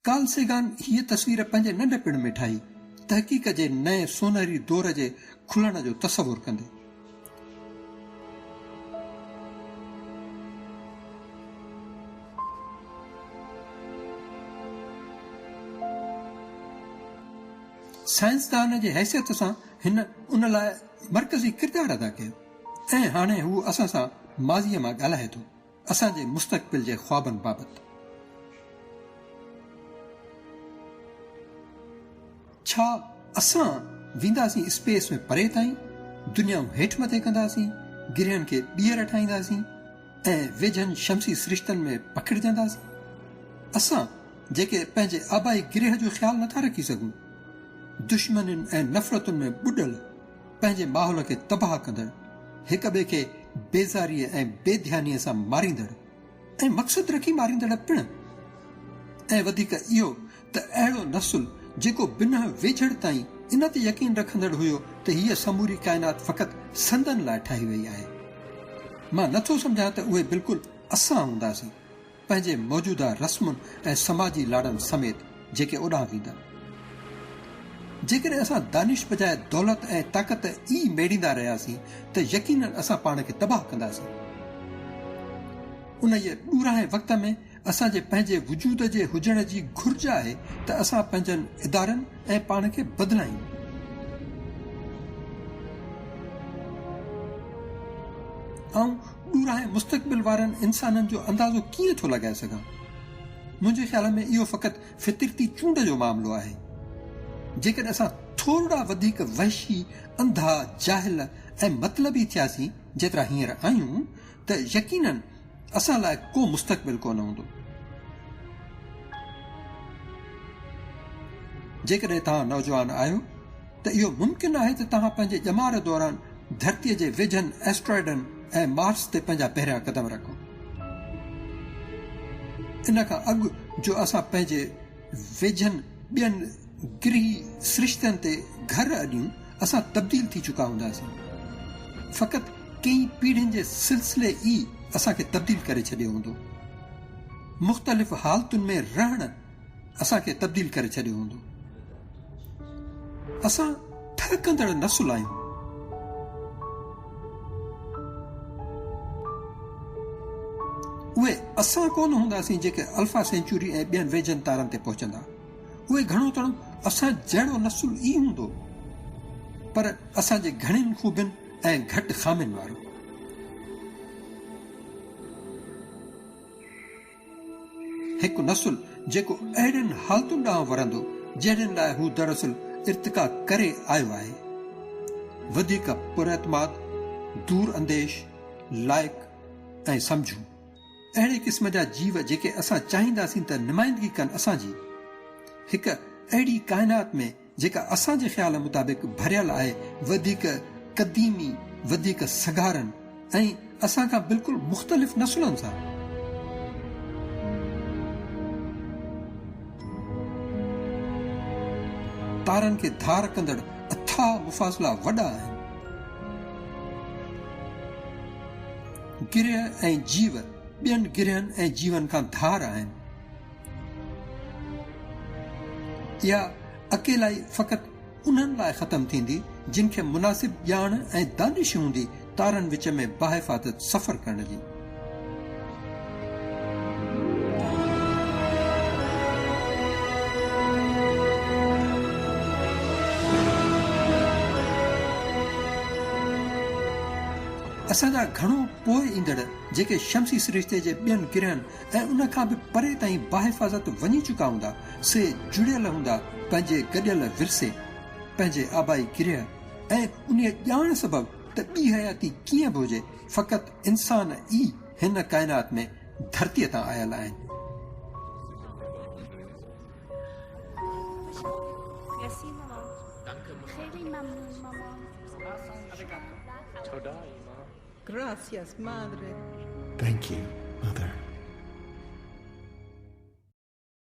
Karl سيگان هيء تصوير پنهنجي ننڍپڻ ۾ ٺاهي، تحقيق جي نئين سونهري دور جي کلڻ جو تصور ڪندي. سائنسدان جي حيثيت سان هن ان لاء مرڪزي ڪردار ادا ڪيو ۽ هاڻي هو اسان سان ماضيء مان ڳالهائي ٿو. اسان جي مستقبل جي خوابن بابت. ڇا اسان وينداسين اسپيس ۾ پري تائين، دنيائون هيٺ مٿي ڪنداسين، گرهن کي ٻيهر ٺاهينداسين ۽ ويجهن شمسي سرشتن ۾ پکڙجنداسين؟ اسان جيڪي پنهنجي آبائي گرهه جو خيال نٿا رکي سگهون، دشمنين ۽ نفرتن ۾ ٻڏل، پنهنجي ماحول کي تباهه ڪندڙ، هڪ ٻئي کي بيزاريء ۽ بي ڌيانيء سان ماريندڙ ۽ مقصد رکي ماريندڙ پڻ ۽ وڌيڪ اهو ته اهڙو نسل جيڪو بنهه ويجهڙ تائين ان تي يقين رکندڙ هيو ته هيء سموري ڪائنات فقط سندن لاء ٺاهي وئي آهي. مان نٿو سمجهان ته اهي بلڪل اسان هونداسين. پنهنجي موجوده رسمن ۽ سماجي لاڙن سميت جيڪي اوڏانهن ويندا. جيڪڏهن اسان دانش بجاء دولت ۽ طاقت ئي ميڙيندا رهياسين ته يقيناً اسان پاڻ کي تباهه ڪنداسين. انهيء ڏورانهين وقت ۾ اسان جي پنهنجي وجود جي هجڻ جي گهرج آهي ته اسان پنهنجن ادارن ۽ پاڻ کي بدلايون. آئون ڏورانهين مستقبل وارن انسانن جو اندازو ڪيئن ٿو لڳائي سگهان؟ منهنجي خيال ۾ اهو فقط فطرتي چونڊ جو معاملو آهي. جيڪڏهن اسان ٿورڙا وڌيڪ وحشي، انڌا، جاهل ۽ مطلبي ٿياسين جيترا هينئر آهيون ته يقيناً اسان لاء ڪو مستقبل ڪونه هوندو. جيڪڏهن توهان نوجوان آهيو ته اهو ممڪن آهي ته توهان پنهنجي ڄمار دوران ڌرتيء جي ويجهن ايسٽرائيڊن ۽ مارس تي پنهنجا پهريان قدم رکو. ان کان اڳ جو اسان پنهنجي ويجهن ٻين گرهي سرشتن تي گهر اڏيون، اسان تبديل ٿي چڪا هونداسين. فقط ڪيئي پيڙهين جي سلسلي ئي اسان کي تبديل ڪري ڇڏيو هوندو. مختلف حالتن ۾ رهڻ اسان کي تبديل ڪري ڇڏيو هوندو. اسان ٺهڪندڙ نسل آهيون. اهي اسان ڪونه هونداسين جيڪي الفا سينچوري ۽ ٻين ويجهن تارن تي پهچندا. اهي گهڻو تڻو اسان جهڙو نسل ئي هوندو پر اسان جي گهڻين خوبين ۽ گهٽ خامين وارو. هڪ نسل جيڪو اهڙين حالتن ڏانهن ورندو جهڙين لاء هو دراصل ارتقا ڪري آيو آهي. وڌيڪ پراعتماد، دور انديش، لائق ۽ سمجهو. اهڙي قسم جا جيو جيڪي اسان چاهينداسين ته نمائندگي ڪن اسان جي هڪ اهڙي ڪائنات ۾ جيڪا اسان جي خيال مطابق ڀريل آهي وڌيڪ قديمي، وڌيڪ سگهارن ۽ اسان کان بلڪل مختلف نسلن سان. تارن کي ڌار ڪندڙ اٿاهه مفاصلا وڏا آهن. گرهه ۽ جيو ٻين گرهن ۽ جيون کان ڌار آهن. اها اڪيلائي فقط انهن لاء ختم ٿيندي، جن کي مناسب ڄاڻ ۽ دانش هوندي تارن وچ ۾ باحفاظت سفر ڪرڻ جي. اسان جا گهڻو پوء ايندڙ جيڪي شمسي سرشتي جي ٻين گرهن ۽ ان کان به پري تائين باحفاظت وڃي چڪا هوندا، سي جڙيل هوندا پنهنجي گڏيل ورثي، پنهنجي آبائي گرهه ۽ انهيء ڄاڻ سبب ته ٻي حياتي ڪيئن به هجي، فقط انسان ئي هن ڪائنات ۾ ڌرتيء تان آيل آهن. Gracias, madre. Thank you, mother.